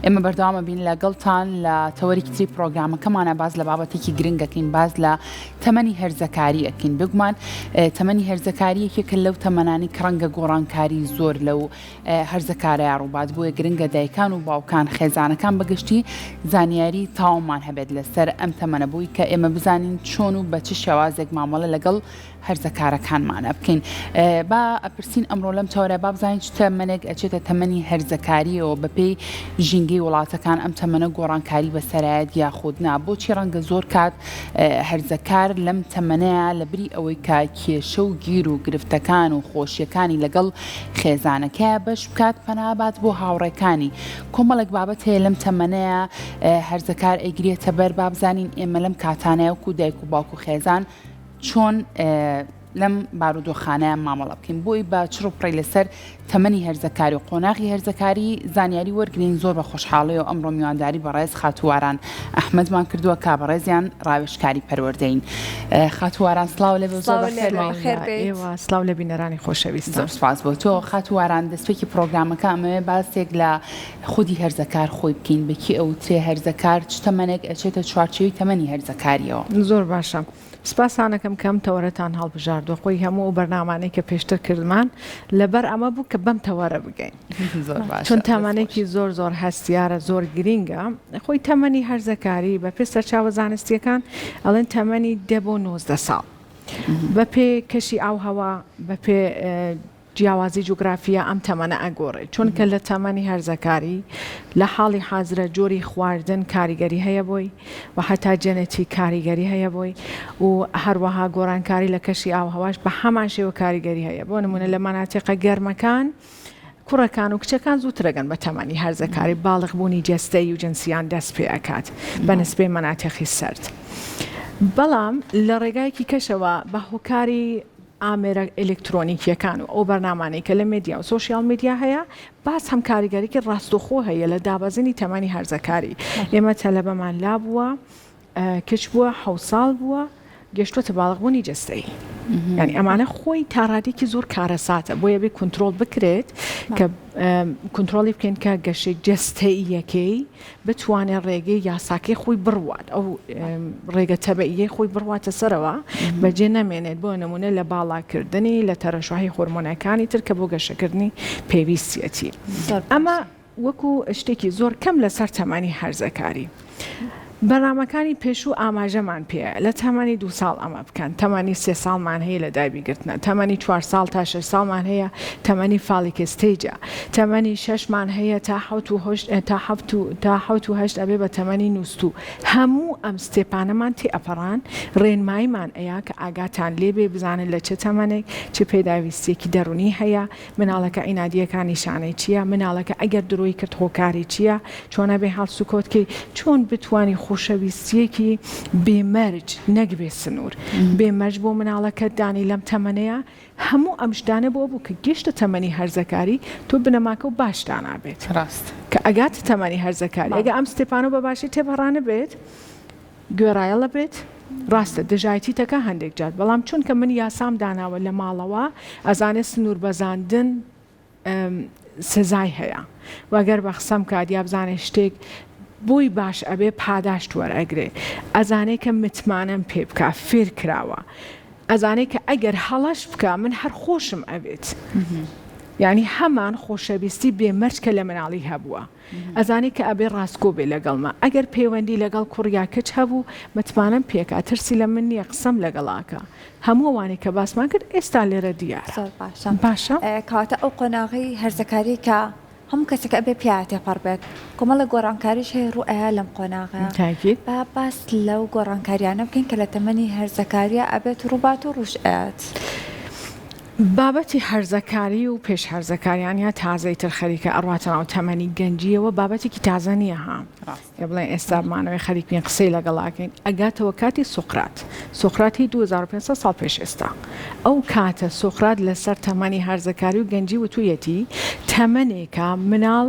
ئێمە بەردەوام ئەبین لەگەڵتان لە تەوەرێکی تری پرۆگرامەکەمانە باس لە بابەتێکی گرنگ ئەکەین باس لە تەمەنی هەرزەکاری ئەکەین بێگومان تەمەنی هەرزەکاری یەکێکە لەو تەمەنانی کە ڕەنگە گۆڕانکاری زۆر لەو هەرزەکارەیا ڕووبات بۆیە گرنگە دایکان و باوکان خێزانەکان بەگشتی زانیاری تەواومان هەبێت لەسەر ئەم تەمەنە بۆی کە ئێمە بزانین چۆن و بە چ شێوازێک مامەڵە لەگەڵ هەرزەکارەکانمانە بکەین با ئەپرسین ئەمڕۆ لەم تەوەرە با بزانین چ تەمەنێک ئەچێتە تەمەنی هەرزەکاریەوە بەپێی ژینگەی وڵاتەکان ئەم تەمەنە گۆڕانکاری بەسەرایەت یاخود نا بۆچی ڕەنگە زۆر کات هەرزەکار لەم تەمەنەیە لەبری ئەوەی کە کێشە و گیر و گرفتەکان و خۆشیەکانی لەگەڵ خێزانەکەیا بەش بکات پەنا بات بۆ هاوڕێکانی کۆمەڵێک بابەت هەیە لەم تەمەنەیە هەرزەکار ئەیگرێتە بەر با بزانین ئێمە لەم کاتانەیە وەکو دایک و باوک و خێزان چۆن لەم بارودۆخانەیان مامەڵە بکەین بۆی بە چڕ و پڕی لەسەر تەمەنی هەرزەکاری و قۆناغی هەرزەکاری زانیاری وەرگین زۆر بە خۆشحاڵیەوە ئەمڕۆ میوانداری بەڕێز خاتوواران ئەحمەدمان کردووە کە بەڕێزیان ڕاوێژکاری پەروەردەین خاتوواران سڵاو لێ زۆر بەخێر بێیت. سڵاو لە بینەرانی خۆشەویستم. زۆر سوپاس بۆ تۆ خاتوواران دەستپێکی پڕۆگرامەکە ئەمەوێ باسێک لە خودی هەرزەکار خۆی بکەین بە کێ ئەوترێ هەرزەکار چ تەمەنێک ئەچێتە چوارچێوەی تەمەنی هەرزەکاریەوە؟ زۆر باشە سپاستان ئەکەم کە ئەم تەوەرەتان هەڵبژاردووە خۆی هەموو ئەو بەرنامانەی کە پێشتر کردمان لەبەر ئەمە بوو کە بەم تەوەرە بگەین زۆر باشە چون دەست خۆش. تەمەنێکی زۆر زۆر هەستیارە زۆر گرینگە خۆی تەمەنی هەرزەکاری بە پێ سەرچاوە زانستیەکان ئەڵێن تەمەنی دە بۆ 19 ساڵ بە پێ کەشی ئاوهەوا بە پێ جیاوازی جوگرافییە ئەم تەمەنە ئەگۆڕێت چونکە لە تەمەنی هەرزەکاری لە حاڵی حازرە جۆری خواردن کاریگەری هەیە بۆی و هەتا جێنێتیک کاریگەری هەیە بۆی و هەروەها گۆڕانکاری لە کەشی ئاوهەواش بە هەمان شێوە کاریگەری هەیە بۆ نمونە لە مەناتیقە گەرمەکان کوڕەکان و کچەکان زووترەگەن بە تەمەنی هەرزەکاری باڵغ بوونی جەستەیی و جنسیان دەست پێ ئەکات بە نسبەی مەناتیقی سەرد بەڵام لە ڕێگایەکی کەشەوە بە هۆکاری ئامێرە ئەلکترۆنیکیەکان و ئەو بەرنامانەی کە لە مێدیا و سۆشیال میدیا هەیە باز هەم کاریگەریی ڕاستەوخۆ هەیە لە دابەزینی تەمەنی هەرزەکاری. ئێمە تەلەبەمان لابووە کچ بووە حەوت ساڵ بووە گەشتووەتە باڵغبوونی جەستەیی. یانی ئەمانە خۆی تا ڕادەیەکی زۆر کارەساتە بۆیە بێ کونترۆڵ بکرێت کە کونترۆڵی بکەین کە گەشەی جەستەییەکەی بتوانێت ڕێگەی یاساکەی خۆی بڕوات ئەو ڕێگە تەبعیەی خۆی بڕواتە سەرەوە بەجێ نەمێنێت بۆ نمونە لە باڵاکردنی لە تەرەشوحی هۆرمۆنەکانی تر کە بۆ گەشەکردنی پێویستیەتی ئەمە وەکو شتێکی زۆر کەم لەسەر تەمەنی هەرزەکاری. بەرنامەکانی پێشوو ئاماژەمان پێیە لە تەمەنی دوو ساڵ ئەمە بکەن، تەمەنی سێ ساڵمان هەیە لە دایبی گرتنە، تەمەنی چوار ساڵ تا شەش ساڵمان هەیە تەمەنی phallic stage ە، تەمەنی شەشمان هەیە تا حەوت و هەشت تا حەفت و تا حەوت و هەشت ئەبێ بە تەمەنی نووستوو. هەموو ئەم step انەمان تێ ئەپەڕان، ڕێنماییمان ئەیا کە ئاگاتان لێ بێ بزانن لە چ تەمەنێک چ پێداویستییەکی دەروونی هەیە، مناڵەکە عینادیەکان نیشانەی چیە؟ مناڵەکە ئەگەر درۆی کرد هۆکاری چیە؟ چۆن ئەبێ هەڵسوکەوت کەی؟ چۆن بتوانی خۆشەویستیەکی بێ مەرج نەک بێ سنور بێ مەرج بۆ مناڵەکەت دانی لەم تەمەنەیا؟ هەموو ئەم شتانە بۆ بوو کە گەشتە تەمەنی هەرزەکاری تۆ بنەماکەو باش دانابێت ڕاست. کە ئەگاتە تەمەنی هەرزەکاری ئەگەر ئەم step انەو بە باشی تێپەڕانبێت گوێڕایەڵە بێت، ڕاستە دژایەتی تەکا هەندێک جار، بەڵام چونکە من یاسام داناوە لە ماڵەوە ئەزانێ سنوور بەزاندن سزای هەیە و گەر بە قسەم کات یا بزانێ شتێک بۆی باش ئەبێ پاداشت وەرئەگرێ ئەزانێ کە متمانەم پێ بکا فێر کراوە ئەزانێ کە ئەگەر هەڵەش بکا من هەر خۆشم ئەوێت یانی هەمان خۆشەویستی بێ مەرج کە لە مناڵی هەبووە. ئەزانی کە ئەبێ ڕاستگۆ بێ لەگەڵما ئەگەر پەیوەندی لەگەڵ کوڕ یا کچ هەبوو متمانەم پێکا ترسی لە من نیە قسەم لەگەڵاکا هەموو ئەوانەی کە باسمان کرد ئێستا لێرە دیارە زۆر باشە باشە. کەواتە ئەو قۆناغەی هەرزەکاری کە هەموو کەسێک ئەبێ پیا تێپەڕ بێت کۆمەڵێک گۆڕانکاریش هەیە ڕوو ئەیا لەم قۆناغەیە تاکید. با باس لەو گۆڕانکاریانە بکەین کە لە تەمەنی هەرزەکاریە ئەبێت ڕووبات و ڕووش ئەیات. بابەتی هەرزەکاری و پێش هەرزەکاریان یا تازەی تر خەریکە ئەڕواتە ناو تەمەنی گەنجیەوە بابەتێکی تازە نییە ها کە بڵێن ئێستا بمانەوەی خەریک بین قسەی لەگەڵاکەین ئەگاتەوە کاتی سوقرات سوقرات هی 2500 ساڵ پێش ئێستا ئەو کاتە سوقرات لەسەر تەمەنی هەرزەکاری و گەنجی وتویەتی تەمەنێکە مناڵ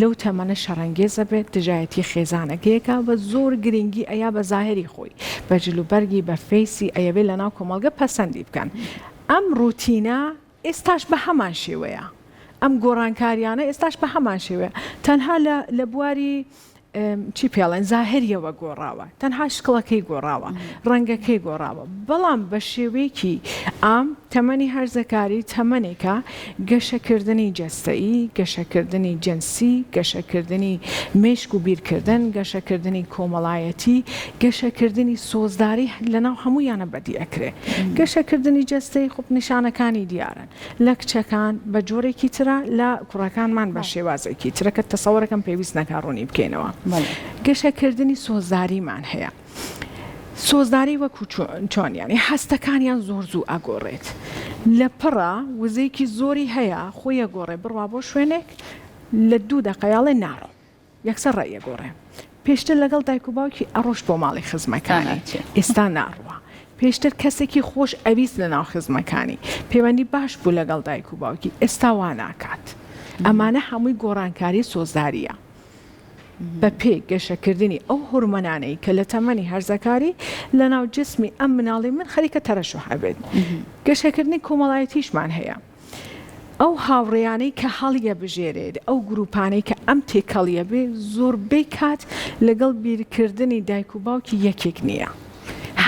لەو تەمەنە شەڕەنگێزە بێت دژایەتی خێزانەکەیەکە و زۆر گرنگی ئەیا بە زاهری خۆی بە جلوبەرگی بە face ی ئەیەوێ لەناو کۆمەڵگە پەسەندی بکەن ئەم ڕوتینە ئێستاش بە هەمان شێوەیە. ئەم گۆڕانکاریانە ئێستاش بە هەمان شێوەیە تەنها لە لە بواری چی پێڵێن زاهریەوە گۆڕاوە تەنها شکڵەکەی گۆڕاوە ڕەنگەکەی گۆڕاوە بەڵام بە شێوەیەکی عام تەمەنی هەرزەکاری تەمەنێکە گەشەکردنی جەستەیی، گەشەکردنی جنسی، گەشەکردنی مێشک و بیرکردن، گەشەکردنی کۆمەڵایەتی، گەشەکردنی سۆزداری لەناو هەموویانە بەدی ئەکرێ. گەشەکردنی جەستەیی خۆ نیشانەکانی دیارن. لە کچەکان بە جۆرێکی ترە، لە کوڕەکانمان بە شێوازێکی ترە کە تەسەوەرەکەم پێویست نەکا ڕوونی بکەینەوە. گەشەکردنی سۆزداریمان هەیە. سۆزداری وەکو چۆن یانی هەستەکانیان زۆر زوو ئەگۆڕێت لە پڕا وزەیەکی زۆری هەیە خۆی ئەگۆڕێ بڕوا بۆ شوێنێک لە دوو دەقەیا ئەڵێ ناڕۆم یەکسەر ڕێی ئەگۆڕێ پێشتر لەگەڵ دایک و باوکی ئەڕۆشت بۆ ماڵی خزمەکانی ئێستا ناڕوا پێشتر کەسێکی خۆش ئەویست لە ناو خزمەکانی پەیوەندی باش بوو لەگەڵ دایک و باوکی ئێستا وا ناکات ئەمانە هەمووی گۆڕانکاری سۆزداریە. بەپێی گەشەکردنی ئەو هۆرمۆنانەی کە لە تەمەنی هەرزەکاری لەناو جسمی ئەم مناڵی من خەریکە تەرەشوح ئەبێت. گەشەکردنی کۆمەڵایەتیشمان هەیە. ئەو هاوڕێیانەی کە هەڵیەبژێرێت، ئەو گروپانەی کە ئەم تێکەڵیە بێ، زۆربەی کات لەگەڵ بیرکردنی دایک و باوکی یەکێک نییە.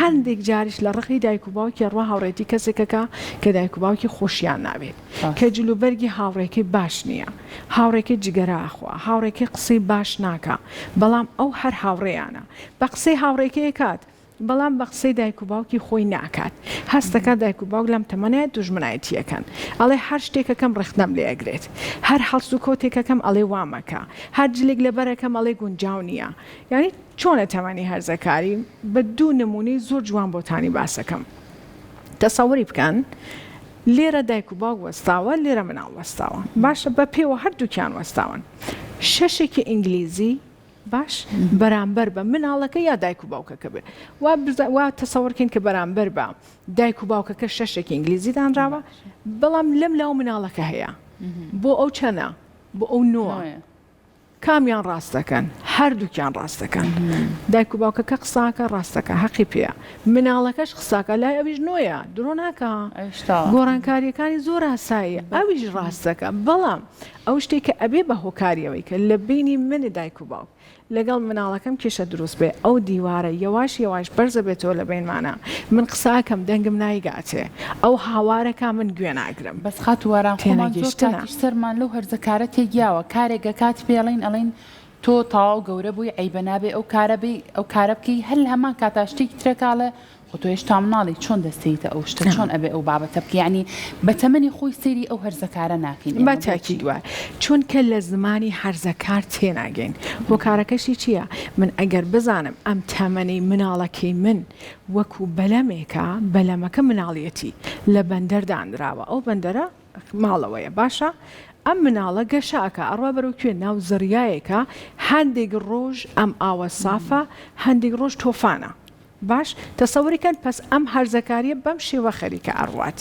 هەندێک جاریش لە ڕقی دایک و باوکی ئەڕوا هاوڕێتی کەسێک ئەکا کە دایک و باوکی خۆشیان ناوێت. کە جلوبەرگی هاوڕێکەی باش نییە، هاوڕێکەی جگەرە ئەخوا، هاوڕێکەی قسەی باش ناکا، بەڵام ئەو هەر هاوڕێیانە. بە قسەی هاوڕێکەی ئەکات، بەڵام بە قسەی دایک و باوکی خۆی ناکات. هەست دەکات دایک و باوک لەم تەمەنەیا دوژمنایەتی ئەکەن. ئەڵێ هەر شتێک ئەکەم ڕەخنەم لێ ئەگرێت. هەر هەڵسوکەوتێک ئەکەم ئەڵێ وا مەکە. هەر جلێک لەبەر ئەکەم ئەڵێ گونجاو نییە. یانی چۆنە تەمەنی هەرزەکاری؟ بە دوو نموونەی زۆر جوان بۆتانی باس ئەکەم. تەسەوری بکەن لێرە دایک و باوک وەستاوە لێرە مناڵ وەستاوە باشە بە پێوە هەردووکیان وەستاون شەشێکی ئینگلیزی باش بەرامبەر بە مناڵەکە یا دایک و باوکەکە بێ وا وا تەسەوەرکەین کە بەرامبەر بە دایک و باوکەکە شەشێکی ئینگلیزی دانراوە بەڵام لەم لاو مناڵەکە هەیە بۆ ئەو چەنە بۆ ئەو نۆ کامیان ڕاست دەکەن؟ هەردووکیان ڕاست دەکەن. دایک و باوکەکە قساکە ڕاست دەکا هەقی پێیە. مناڵەکەش قساکە لای ئەویش نۆیە درۆ ناکا. گۆڕانکاریەکانی زۆر ئاساییە ئەویش ڕاست دەکا. بەڵام ئەو شتێک کە ئەبێ بە هۆکاری ئەوەی کە لە بەینی من دایک و باوک لەگەڵ مناڵەکەم کێشە دروست بێ ئەو دیوارە یەواش یەواش بەرزەبێتەوە لە بەینمانا من قساکەم دەنگم نایگاتێ ئەو هاوارەکا من گوێ ناگرم. بەس خاتوو واران خۆمان زۆر تێنەگەیشتنە. کاتیش سەرمان لەو هەرزەکارە تێگیاوە کارێک ئەکات پێی ئەڵێین ئەڵێین تۆ تەواو گەورە بووی عەیبە نابێ ئەو کارە بی ئەو کارە بکەی هەر لە هەمان کاتا شتێکی ترەکا ئەڵێ خۆ تۆ هێشتا مناڵی چۆن دەست تێیتە ئەو شتە چۆن ئەبێ ئەو بابەتە بکەی یانی بە تەمەنی خۆی سەیری ئەو هەرزەکارە ناکەین بە ئێمە بۆچی؟ تاکید وایە چونکە لە زمانی هەرزەکار تێناگەین هۆکارەکەشی چیە من ئەگەر بزانم ئەم تەمەنەی مناڵەکەی من وەکو بەلەمێکە، بەلەمەکە مناڵیەتی لە بەندەر دانراوە، ئەو بەندەرە ماڵەوەیە، باشە ئەم مناڵە گەشە ئەکا ئەڕوا بەرەو کوێ؟ ناو زەریایەکە، هەندێک ڕۆژ ئەم ئاوە سافە، هەندێک ڕۆژ تۆفانە، باش تەسەوری کەن پەس ئەم هەرزەکاریە بەم شێوە خەریکە ئەڕوات،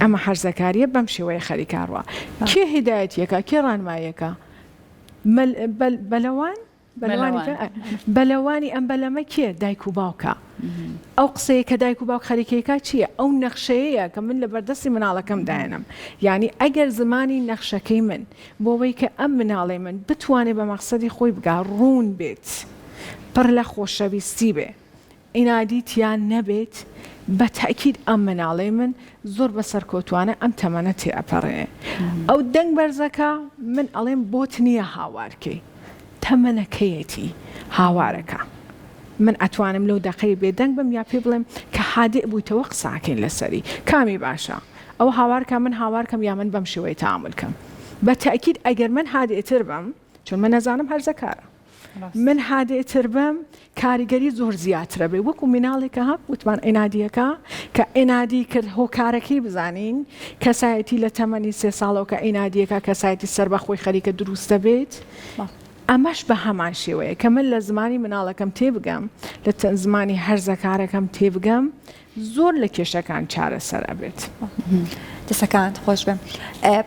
ئەمە هەرزەکاریە بەم شێوەیە خەریکە ئەڕوا، کێ هیدایەتیەکە، کێ ڕانماییەکە؟ بەلەوان؟ بەلەوانی ئەم بەلەمە کێ؟ دایک و باوکە. ئەو قسەیە کە دایک و باوک خەریکەیەکا چییە؟ ئەو نەخشەیەیە کە من لە بەردەستی مناڵەکەم دایەنم. یانی ئەگەر زمانی نەخشەکەی من بۆوەی کە ئەم مناڵەی من بتوانێ بە مەقسەدی خۆی بگا ڕوون بێت، پڕ لە خۆشەویستی بێ، عینادی تیا نەبێت بە تەئکید ئەم مناڵەی من زۆر بە سەرکەوتوانە ئەم تەمەنە تێ ئەپەڕێنێ ئەو دەنگ بەرزەکە من ئەڵێم بۆت نییە هاوارکەی تەمەنەکەیەتی هاوارەکە من ئەتوانم لەو دەقەی بێدەنگ بم یا پێ بڵێم کە هادئ بوویتەوە قساکەین لەسەری کامی باشە ئەو هاوارکە من هاوارکەم یا من بەم شێوەیە تەعامول کەم بە تەئکید ئەگەر من هادئتر بم چون من ئەزانم هەرزەکارە من هادئتر بم کاریگەری زۆر زیاترە بێ وەکو مناڵێکە ها وتمان عینادیەکە کە عینادی کرد هۆکارەکەی بزانین کەسایەتی لە تەمەنی سێ ساڵەوە کە عینادیەکە کەسایەتی سەربەخۆی خەریکە دروستە بێت ئەمەش بە هەمان شێوەیە کە من لە زمانی مناڵەکەم تێبگەم لە زمانی هەرزەکارەکەم تێبگەم زۆر لە کێشەکان چارەسەر ئەبێت. دەستەکانت خۆش بێ.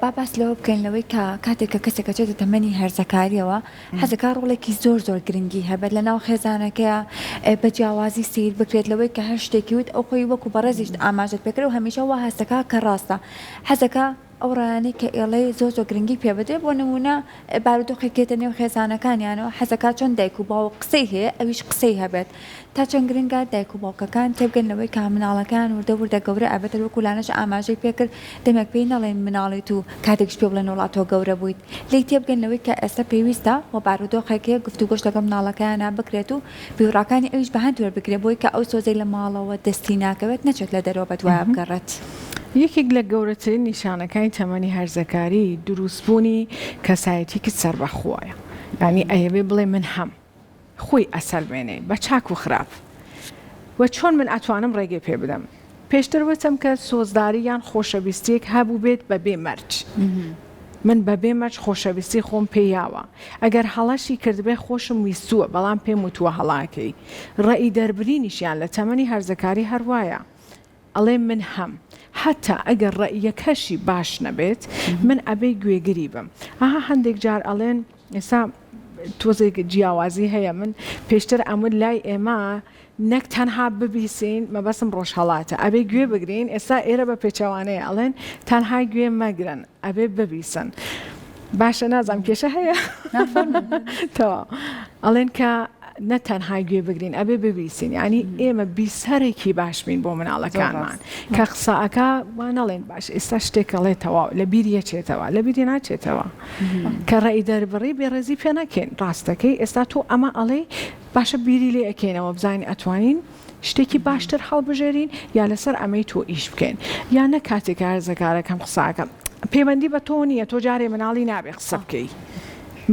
با باس لەوە بکەین لەوەی کە کاتێک کە کەسێک ئەچێتە تەمەنی هەرزەکاریەوە حەزەکا ڕۆڵێکی زۆر زۆر گرنگی هەبێت لە ناو خێزانەکەیا بە جیاوازی سەیر بکرێت لەوەی کە هەر شتێکی وت ئەو خۆی وەکو بەڕێزیشت ئاماژەت پێکرد و هەمیشە وا هەستەکا کە ڕاستە حەزەکا. ئەو ڕایانەی کە ئێڵێی زۆر زۆر گرنگی پێ بدرێت بۆ نموونە بارودۆخێک دێتە نێو خێزانەکانیانەوە حەزەکات چۆن دایک و باوک قسەی هەیە ئەویش قسەی هەبێت تا چەند گرنگە دایک و باوکەکان تێبگەن لەوەی کە مناڵەکەیان وردە وردە گەورە ئەبێت هەر وەکو لانەش ئاماژەی پێکرد دەمێک پێی نەڵێن مناڵیت و کاتێکیش پێ بڵێن وەڵا تۆ گەورە بوویت لێی تێبگەن لەوەی کە ئێستا پێویستە و بارودۆخێک هەیە گفتوگۆش لەگەڵ مناڵەکەیانا بکرێت و بیروڕاکانی ئەویش بە هەند وەربگرێت بۆی کە ئەو سۆزەی لە ماڵەوە دەستی ناکەوێت نەچێت لە دەرەوە بەدوایا بگەڕێت. یەکێک لە گەورەترین نیشانەکانی تەمەنی هەرزەکاری دروستبوونی کەسایەتیەکی سەربەخۆیە یانی ئەیەوێ بڵێ من هەم. خۆی ئەسەلمێنێ بە چاک و خراپ و چۆن من ئەتوانم ڕێگەی پێ بدەم پێشتر وتم کە سۆزداری یان خۆشەویستیەک هەبووبێت بە بێ مەرج من بە بێ مەرج خۆشەویستی خۆم پێ یاوە ئەگەر هەڵەشی کردبێ خۆشم ویستووە بەڵام پێم وتووە هەڵاکەی ڕەئی دەربرینیشیان لە تەمەنی هەرزەکاری هەروایە ئەڵێ من هەم هەتا ئەگەر ڕەئیەکەشی باش نەبێت من ئەبێ گوێگری بم ئەها هەندێک جار ئەڵێن ئێستا تۆزێک جیاوازی هەیە من پێشتر ئەموت لای ئێمە نەک تەنها ببیسین مەبەسم ڕۆژهەڵاتە ئەبێ گوێ بگرین ئێستا ئێرە بە پێچەوانەیە ئەڵێن تەنها گوێ مەگرن ئەبێ ببیسن باشە نازانم کێشە هەیە تەواو ئەڵێن کە نە تەنها گوێ بگرین ئەبێ ببیسین ینی ئێمە بیسەرێکی باش بین بۆ مناڵەکانمان کە قسە ئەکا وا نەڵێن باش ئێستا شتێک ئەڵێ تەواو لە بیر یەچێتەوە لە بیری ناچێتەوە کە ڕێی دەربڕی بێڕێزی پێ نەکەین ڕاستەکەی ئێستا تۆ ئەمە ئەڵێ باشە بیری لێ ئەکەینەوە بزانین ئەتوانین شتێکی باشتر هەڵبژێرین یا لەسەر ئەمەی تۆ ئیش بکەین یا نە کاتێک هەرزەکارەکەم قسە ئەکەم پەیوەندی بە تۆ نییە تۆ جارێ مناڵی نابێ قسە بکەی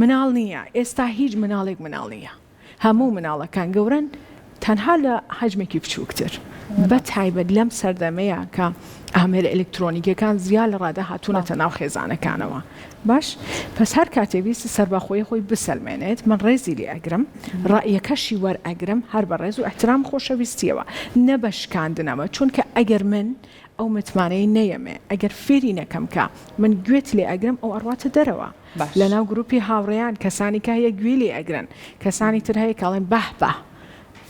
مناڵ نییە ئێستا هیچ مناڵێک مناڵ نییە هەموو مناڵەکان گەورەن تەنها لە حەجمێکی بچووکتر بە تایبەت لەم سەردەمەیە کە ئامێرە ئەلکترۆنیکەکان زیا لە ڕادە هاتوونەتە ناو خێزانەکانەوە باش پس هەر کاتێ ویستی سەربەخۆیی خۆی بسەلمێنێت من ڕێزی لێ ئەگرم ڕەئیەکەشی وەرئەگرم هەر بە ڕێز و ئیحترام خۆشەویستیەوە نە بە شکاندنەوە چونکە ئەگەر من ئەو متمانەی نەیەمێ ئەگەر فێری نەکەم کە من گوێت لێ ئەگرم ئەو ئەڕواتە دەرەوە باش. لەناو گروپی هاوڕێیان کەسانی کە هەیە گوێی لێ ئەگرن کەسانی تر هەیە کە ئەڵێن بەه بەه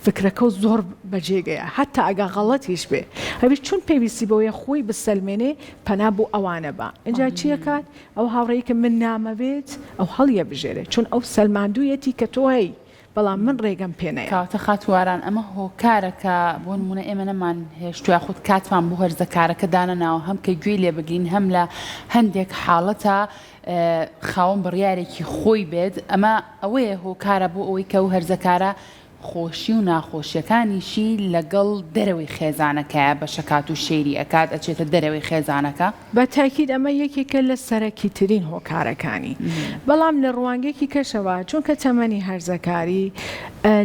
فکرەکەو زۆر بەجێگەیە هەتا ئەگە غەڵەتیش بێ ئەویش چون پێویستی بەوەیە خۆی بسەلمێنێ پەنا بۆ ئەوانە با ئینجا چی ئەکات ئەو هاوڕێی کە من نامەوێت ئەو هەڵیەبژێرێ چون ئەو سەلماندوویەتی کە تۆ هەی بەڵام من ڕێگەم پێ نەیا. کەواتە خاتوو واران ئەمە هۆکارە کە بۆ نموونە ئێمە نەمان هێشتووە یاخود کاتمان بۆ هەرزەکارەکە دانەناوە هەم کە گوێی لێ بگرین هەم لە هەندێک حاڵەتا خاوەن بڕیارێکی خۆی بێت ئەمە ئەوەیە هۆکارە بۆ ئەوەی کە ئەو هەرزەکارە خۆشی و ناخۆشیەکانیشی لەگەڵ دەرەوەی خێزانەکەیە بەشەکات و شەیری ئەکات ئەچێتە دەرەوەی خێزانەکە. بە تاکید ئەمە یەکێکە لە سەرەکیترین هۆکارەکانی بەڵام لە ڕوانگەیەکی کەشەوە چونکە تەمەنی هەرزەکاری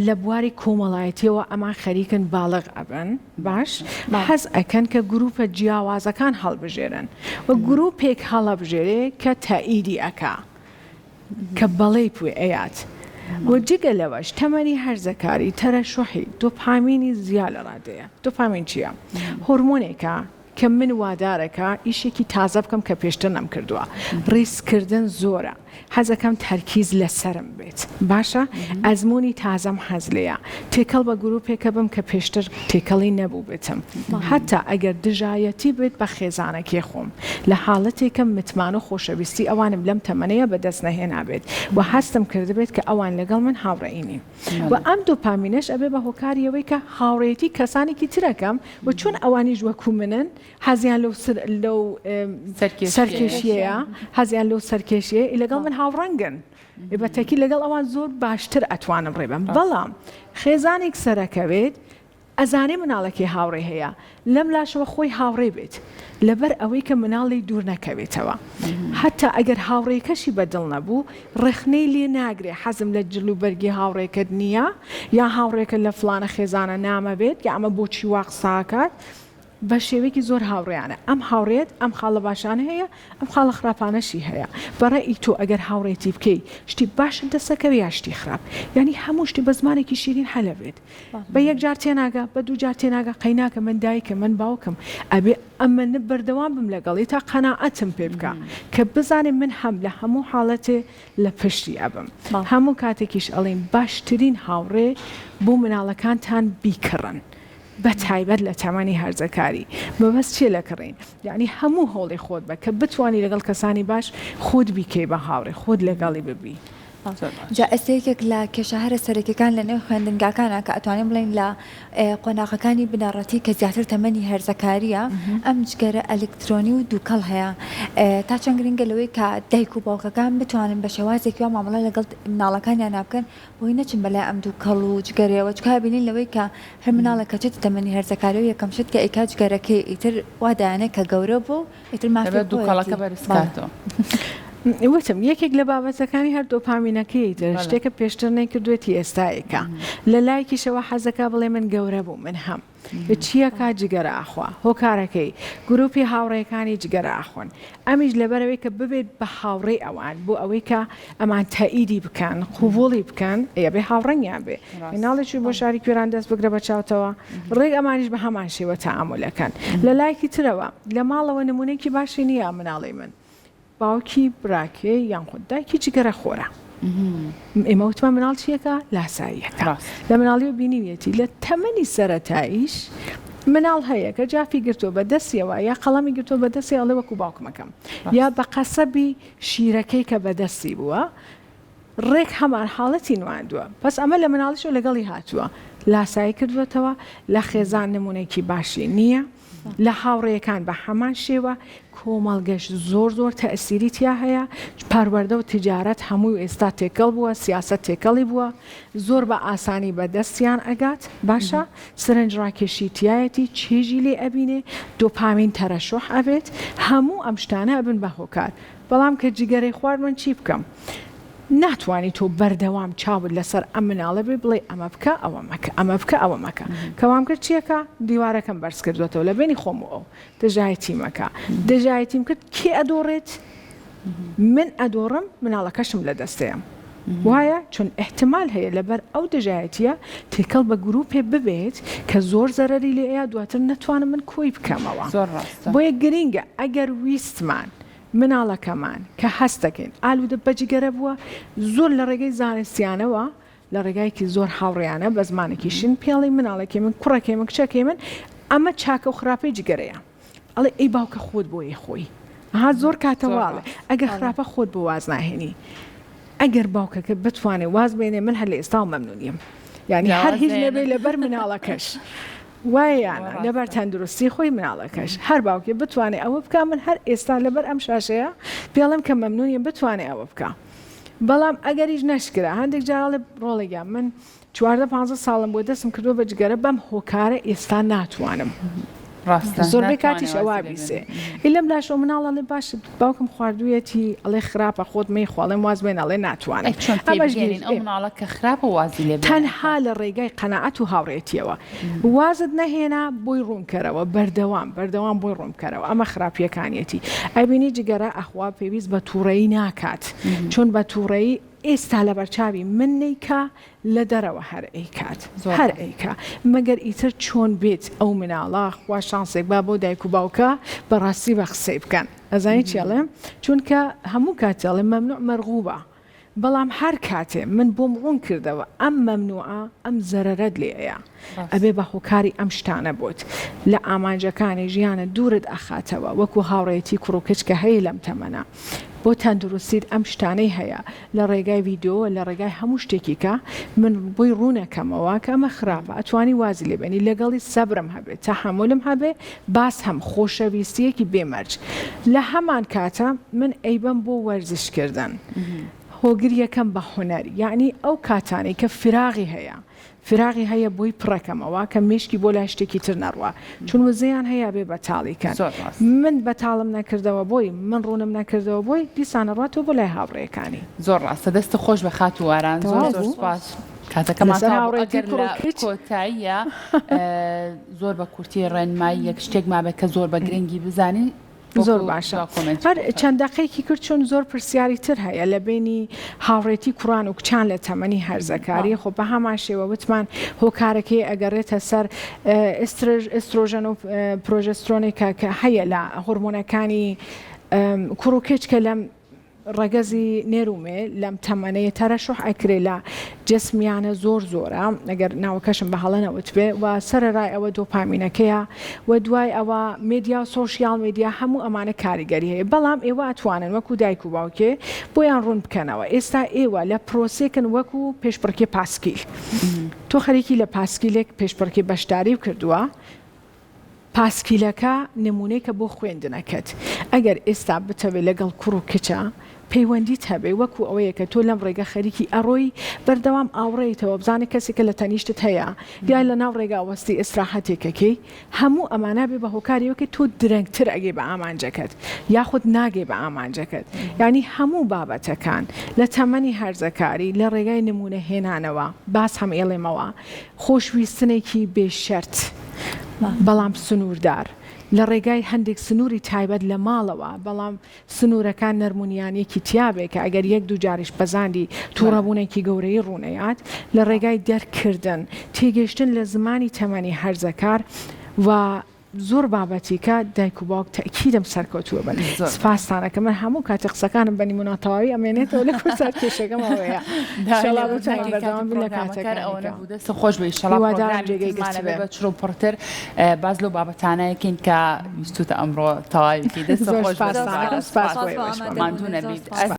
لە بواری کۆمەڵایەتیەوە ئەمان خەریکن باڵغ ئەبن باش حەز ئەکەن کە گروپە جیاوازەکان هەڵبژێرن و گروپێک هەڵەبژێرێ کە تائیدی ئەکا کە بەڵێی پێ ئەیات و جگە لەوەش تەمەنی هەرزەکاری تەرەشوحی دۆپامینی زیا لە ڕادەیە دۆپامین چییە؟ هۆرمۆنێکە کە من وادارەکا ئیشێکی تازە بکەم کە پێشتر نەمکردووە ڕیسککردن زۆرە حەزەکەم تەرکیز لەسەرم بێت باشە ئەزموونی تازەم حەز لێیە تێکەڵ بە گروپێکە بم کە پێشتر تێکەڵی نەبووبێتم حەتا ئەگەر دژایەتی بێت بە خێزانەکەی خۆم لە حاڵەتێکم متمانە و خۆشەویستی ئەوانم لەم تەمەنەیە بەدەست نەهێنابێت و هەستم کردبێت کە ئەوان لەگەڵ من هاوڕێی نین و ئەم دۆپامینەش ئەبێ بە هۆکاری ئەوەی کە هاوڕێیەتی کەسانێکی ترەکەم و چون ئەوانیش وەکو منن حەزیان لەو لەو سەرکێشیەیە حەزیان لەو سەرکێشیەیە لەگەڵ من هاوڕەنگن بە تەکی لەگەڵ ئەوان زۆر باشتر ئەتوانم ڕێبم بەڵام خێزانێک سەرەکەوێت ئەزانێ مناڵەکەی هاوڕێ هەیە لەم لاشەوە خۆی هاوڕێ بێت لەبەر ئەوەی کە مناڵ لێی دوور نەکەوێتەوە هەتا ئەگەر هاوڕێکەشی بە دڵ نەبوو ڕەخنەی لێ ناگرێ حەزم لە جل و بەرگی هاوڕێکەت نییە یا هاوڕێکە لە فڵانە خێزانە نامەوێت یا ئەمە بۆچی وا قسە ئەکات بە شێوەیەکی زۆر هاوڕێیانە ئەم هاوڕێیەت ئەم خاڵە باشانە هەیە ئەم خاڵە خراپانەشی هەیە بە ڕەئی تۆ ئەگەر هاوڕێتی بکەی شتی باشت دەست ئەکەوێ یا شتی خراپ یانی هەموو شتی بە زمانێکی شیرین حەل ئەبێت بە یەک جار تێناگا بە دوو جار تێناگا قەیناکە من دایکم من باوکم ئەبێ ئەمن بەردەوام بم لەگەڵی تا قەناعەتم پێ بکا کە بزانێ من هەم لە هەموو حاڵەتێ لە پشتی ئەبم هەموو کاتێکیش ئەڵێین باشترین هاوڕێ بۆ مناڵەکانتان بیکڕن. بە تایبەت لە تەمەنی هەرزەکاری. مەبەست چیە لە کڕین؟ یەعنی هەموو هەوڵی خۆت بە کە بتوانی لەگەڵ کەسانی باش خۆت بیکەی بە هاوڕێ، خۆت لەگەڵی ببی. جا ئێستا یەکێک لە کێشە هەرە سەرەکیەکان لە نێو خوێندنگاکانا کە ئەتوانین بڵێین لە قۆناغەکانی بنەڕەتی کە زیاتر تەمەنی هەرزەکاریە ئەم جگەرە ئەلکترۆنی و دووکەڵ هەیە تا چەند گرنگە لەوەی کە دایک و باوکەکان بتوانن بە شێوازێکی وا مامەڵە لەگەڵ مناڵەکانیانا بکەن بۆی نەچن بەلای ئەم دووکەڵ و جگەرەیەوە چونکە ئەبینین لەوەی کە هەر مناڵێک کە چێتە تەمەنی هەرزەکاریەوە یەکەم شت کە ئەیکات جگەرەکەی ئیتر وا دایانێ کە گەورە بوو ئیتر مافی دەبێت خۆیەتی دووکەڵەکە بەرز بەڵێ. کاتەوە. وتم یەکێک لە بابەتەکانی هەر دۆپامینەکەی تر بەڵێ. شتێکە پێشتر نەیکردوێتی ئێستا ئەیکا لە لایەکیشەوە حەزەکا بڵێ من گەورە بووم من هەم چیەکا جگەرە ئەخوا هۆکارەکەی گروپی هاوڕێکانی جگەرە ئەخۆن ئەمیش لەبەرئەوەی کە ببێت بە هاوڕێی ئەوان بۆ ئەوەی کە ئەمان تەئیدی بکەن قوبوڵی بکەن ئەبێ هاوڕەنگیان بێ مناڵی چووی بۆ شاری کوێران دەست بگرە بە چاوتەوە ڕێک ئەمانیش بە هەمان شێوە تەعامولەکەن لە لایەکی ترەوە لە ماڵەوە نمونەیەکی باشی نییە مناڵی من باوکی براکەی یان خود دایکی جگەرە خۆرە ئێمە وتمان مناڵ چیەکە لاساییەکە لە مناڵیەوە بینیویەتی لە تەمەنی سەرەتاییش مناڵ هەیە کە جافی گرتووە بە دەستیەوە یا قەڵەمی گرتووە بە دەستی ئەڵێ وەکو باوکمەکەم یا بە قەسەبی شیرەکەی کە بە دەستی بووە ڕێک هەمان حاڵەتی نواندووە بەس ئەمە لە مناڵیشەوە لەگەڵی هاتووە لاسایی کردووەتەوە لە خێزان نمونەیەکی باشی نییە لە هاوڕێیەکان بە هەمان شێوە، کۆمەڵگەش زۆر زۆر تەئسیری تیا هەیە، پەروەردە و تجارەت هەمووی ئێستا تێکەڵ بووە، سیاسەت تێکەڵی بووە، زۆر بە ئاسانی بە دەستیان ئەگات، باشە سرنج ڕاکێشی تیایەتی، چێژی لێ ئەبینێ، دۆپامین تەرەشوح ئەبێت، هەموو ئەم شتانە ئەبن بە هۆکار. بەڵام کە جگەرەی خوارد من چی بکەم؟ ناتوانی تۆ بەردەوام چاوت لەسەر ئەم مناڵە بێ بڵێی ئەمە بکە ئەوە مەکە ئەمە بکە ئەوە مەکە کە وام کرد چیەکە دیوارەکەم بەرز کردوەتەوە لە بەینی خۆم و ئەو دژایەتی مەکە دژایەتیم کرد کێ ئەدۆڕێت من ئەدۆڕم مناڵەکەشم لە دەستەیەم وایە چون احتمال هەیە لەبەر ئەو دژایەتیە تێکەڵ بە گروپێ ببێت کە زۆر زەرەری لێ ئەیا دواتر نەتوانم من کۆی بکەمەوە زۆر ڕاستە بۆیە گرینگە ئەگەر ویستمان مناڵەکەمان کە هەست دەکەین ئالوودە بە جگەرە بووە، زۆر لە ڕێگەی زانستیانەوە، لە ڕێگایەکی زۆر هاوڕێیانە بە زمانێکی شین پێڵی مناڵەکەی من، کوڕەکەی من، کچەکەی من، ئەمە چاکە و خراپەی جگەرەیە. ئەڵێ ئەی باوکە خۆت بۆ ئەیخۆی. ئەها زۆر کاتە وا ئەڵێ ئەگەر خراپە خۆت بۆ واز ناهێنی. ئەگەر باوکەکە بتوانێ واز بێنێ من هەر لە ئێستاوە مەمنونیم. یانی هەر هیچ نەبێ لەبەر مناڵەکەش. وایە یان نا لەبەر تەندروستی خۆی مناڵەکەش هەر باوکێ بتوانێ ئەوە بکا من هەر ئێستا لەبەر ئەم شاشەیە پێڵێم کە مەمنونیم بتوانێ ئەوە بکا بەڵام ئەگەریش نەشکرا هەندێک جار ئەڵێ ڕۆڵە گیان من 14 15 ساڵم بووە دەستم کردووە بە جگەرە بەم هۆکارە ئێستا ناتوانم ڕاستە زۆربەی کاتیش ناتوانێ ئەوا وازی لێ بیسێ بێنێ. ئی لەم لاشەوە مناڵ ئەڵێ باشە باوکم خواردوویەتی ئەڵێ خراپە خۆت مەیخۆ ئەڵێم واز بێنە ئەڵێ ناتوانم ئەی چۆن ئەمەش تێبگەیەنین گیر ئەو مناڵە کە خراپە وازی لێ بێنێ تەنها لە ڕێگای قەناعەت و هاوڕێتیەوە وازت نەهێنا بۆی ڕوونکەرەوە بەردەوام بەردەوام بۆی ڕوونبکەرەوە ئەمە خراپیەکانیەتی ئەبینی جگەرە ئەخوا پێویست بە توڕەیی ناکات چون بە توڕەیی ئێستا لەبەرچاوی من نەیکا لە دەرەوە هەر ئەیکات هەر ئەیکا مەگەر ئیتر چۆن بێت ئەو مناڵە خوا شانسێک با بۆ دایک و باوکە بەڕاستی بە قسەی بکەن ئەزانی چی ئەڵێم چونکە هەموو کاتێ ئەڵێم مەمنوع مەرغوبە بەڵام هەر کاتێ من بۆم ڕوون کردەوە ئەم مەمنوعە ئەم زەرەرەت لێ ئەیا ئەبێ بە هۆکاری ئەم شتانە بۆت لە ئامانجەکانی ژیانت دوورت ئەخاتەوە وەکو هاوڕێیەتی کوڕ و کچ کە هەیە لەم تەمەنە بۆ تەندروستیت ئەم شتانەی هەیە لە ڕێگای ڤیدیۆوە لە ڕێگای هەموو شتێکی کە من بۆی ڕوونەکەمەوە کە ئەمە خراپە ئەتوانی وازی لێ بێنی لەگەڵی سەبرم هەبێ تەحەمولم هەبێ باس هەم خۆشەویستیەکی بێ مەرج لە هەمان کاتە من ئەیبەم بۆ وەرزش کردن هۆگریەکەم بە هونەر یەعنی ئەو کاتانەی کە فراغی هەیە فراغی هەیە بۆی پڕەکەمەوە کە مێشکی بۆ لای شتێکی تر نەڕوا چون وزەیان هەیە ئەبێ بەتاڵی کەن زۆر ڕاست. من بەتاڵم نەکردەوە بۆی من ڕوونم نەکردەوە بۆی دیسان ئەڕواتەوە بۆ لای هاوڕێیەکانی. زۆر ڕاستە دەستت خۆش بێ خاتوو واران زۆر تەواو زۆر بوو؟ سوپاس کاتەکەمان لەسەر تەواو بوو هاوڕێیەتی ئەگەر کوڕ و لە کچ. کۆتاییا زۆر بە کورتی ڕێنماییەک شتێک مابێت کە زۆر بە گرنگی بزانی زۆر باشە هەر چەند دەقەیەکی کرد چون زۆر پرسیاری تر هەیە لە بینی هاوڕێتی کوڕان و کچان لە تەمەنی هەرزەکاری خۆ بە هەمان شێوە وتمان هۆکارەکەی ئەگەڕێتە سەر ئێسترۆژەن و پرۆژسترۆنێکە کە هەیە لە هۆرمۆنەکانی کوڕ و کچ کە لەم. ڕەگەزی نێر و مێ لەم تەمەنەیە تەرەشوح ئەکرێ لە جسمیانە زۆر زۆرە ئەگەر ناوەکەشم بە هەڵە نەوتبێ و سەرەرای ئەوە دۆپامینەکەیە و دوای ئەوە مێدیا و سۆشیاڵ مێدیا هەموو ئەمانە کاریگەری هەیە بەڵام ئێوە ئەتوانن وەکو دایک و باوکێ بۆیان ڕوون بکەنەوە ئێستا ئێوە لە پرۆسێکن وەکو پێشبڕکێ پاسکیل تۆ خەریکی لە پاسکیلێک پێشبڕکێ بەشداریو کردووە پاسکیلەکە نمونەیکە بۆ خوێندنەکەت ئەگەر ئێستا بتەوێ لەگەڵ کوڕ و کچە پەیوەندیت هەبێ وەکو ئەوەیە کە تۆ لەم ڕێگە خەریکی ئەڕۆی بەردەوام ئاوڕێیتەوە بزانێ کەسێکە لە تەنیشتت هەیە یا لە ناو ڕێگا وەستی ئیسراحەتێکەکەی هەموو ئەمانە بێ بە هۆکاری ئەوەی کە تۆ درەنگتر ئەگەی بە ئامانجەکەت یاخود ناگەی بە ئامانجەکەت یانی هەموو بابەتەکان لە تەمەنی هەرزەکاری لە ڕێگای نمونە هێنانەوە باس هەم ئێڵێمەوە خۆشویستنێکی بێ شەرت بەڵام سنووردار، لە ڕێگای هەندێک سنووری تایبەت لە ماڵەوە، بەڵام سنوورەکان نەرمونیانیەکی تیابێ کە ئەگەر یەک دوو جاریش بەزاندی تووڕەبوونێکی گەورەی ڕوونەیات، لە ڕێگای دەرککردن، تێگەیشتن لە زمانی تەمەنی هەرزەکار و. زۆر بابەتی کە دایک و باوک تەئکیدم سەرکەوتووە بن سپاستان ئەکەم من هەموو کاتێ قسەکانم بە نیمە ناتەواوی ئەمێنێتەوە لە کورسات کێشەکەم ئەوەیە ئیشەڵا بتوانین بەردەوام بین لە کاتەکانی کە دەست خۆش بێ ئیشەڵا هیوادارم پرۆگرامی جێگەی ترمان ئەبێ گرتبێ بە چڕ و پڕتر باس لەو بابەتانە یەکەین کە ویستوتە ئەمڕۆ تەواوی کەی دەست زۆر خۆش بێ سپاستان زارا ئەکەم سپاس سپاس بۆ ئێوەش ماندوو زۆر نەبیت سپاس.